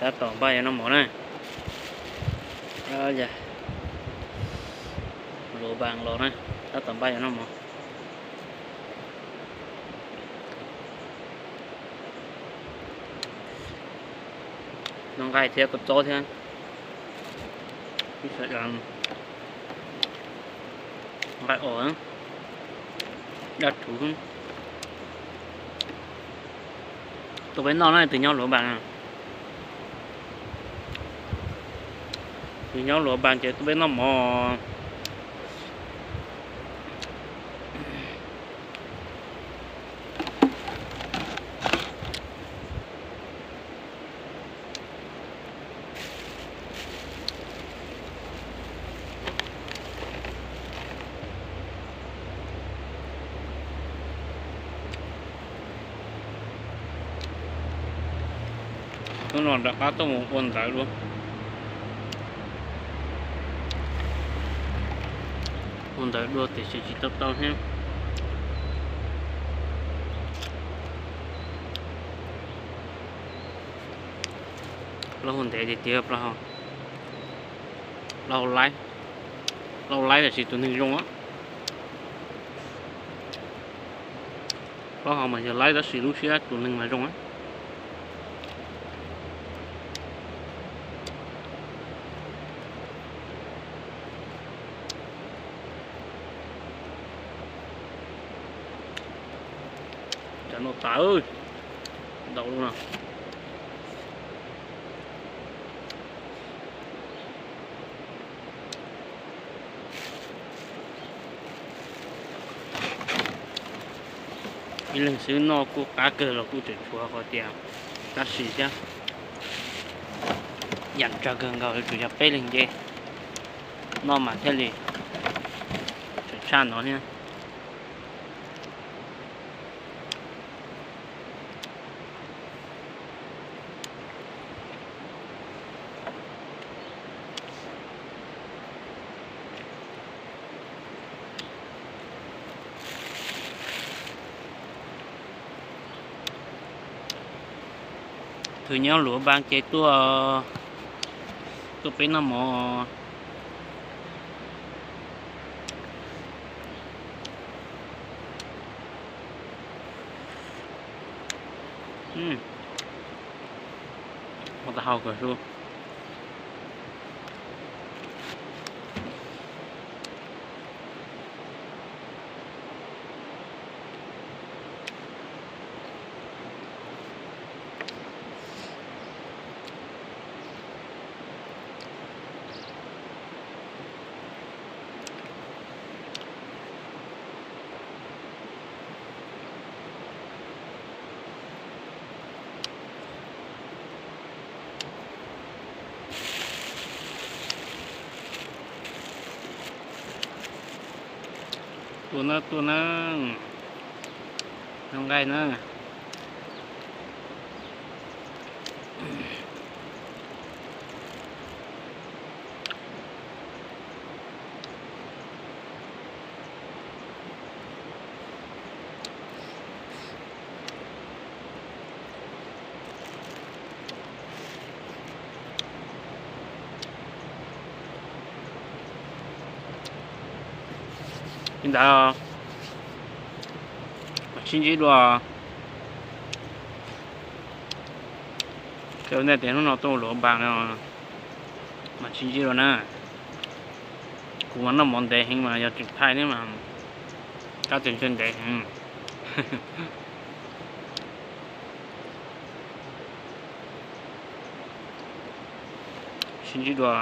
Tab tom npaj yuav noj mov na. Luav npas los na, tab tom npaj yuav noj mov. Noj nqaij thiab kua txob thiab. Nqaij os, daj rhuv. Tus peb noj na, tus nyob luav npas. Tus nyob luav npas ces tus peb noj mov. Hnub no rov qab tuaj mus ua ntawv dua. Ua ntawv dua tiam sis tsis tau tau thiab. Plaub hau ntev tiag tiag, plaub hau, plaub hau laib, plaub hau laib tiam sis tus neeg zoo. Plaub hau mas yog laib tab sis lub siab tus neeg mas zoo. Cov no tas, ntau lub no. Ib leeg xwb noj kuj qab kawg los kuj tseem tshuav qhov tias tab sis thiab, yam tsawg kawg nkaus yuav tsum yog peb leeg nce noj mas thiaj li tseem tshaj no thiab. Tus nyob luav npas ces tuaj, tuaj peb noj mov. Ua tau hau kawg su. Tuaj na, tuaj na, noj nqaij na. Li ntawd, mam sib ntsib dua. Cov nej tias hnub no tuaj luav npas no, mam sib ntsib dua na. Kuv mas noj mov ntev heev mas yog tseem thaij thiab mas, kab tseem ntshe ntev heev. Sib ntsib dua.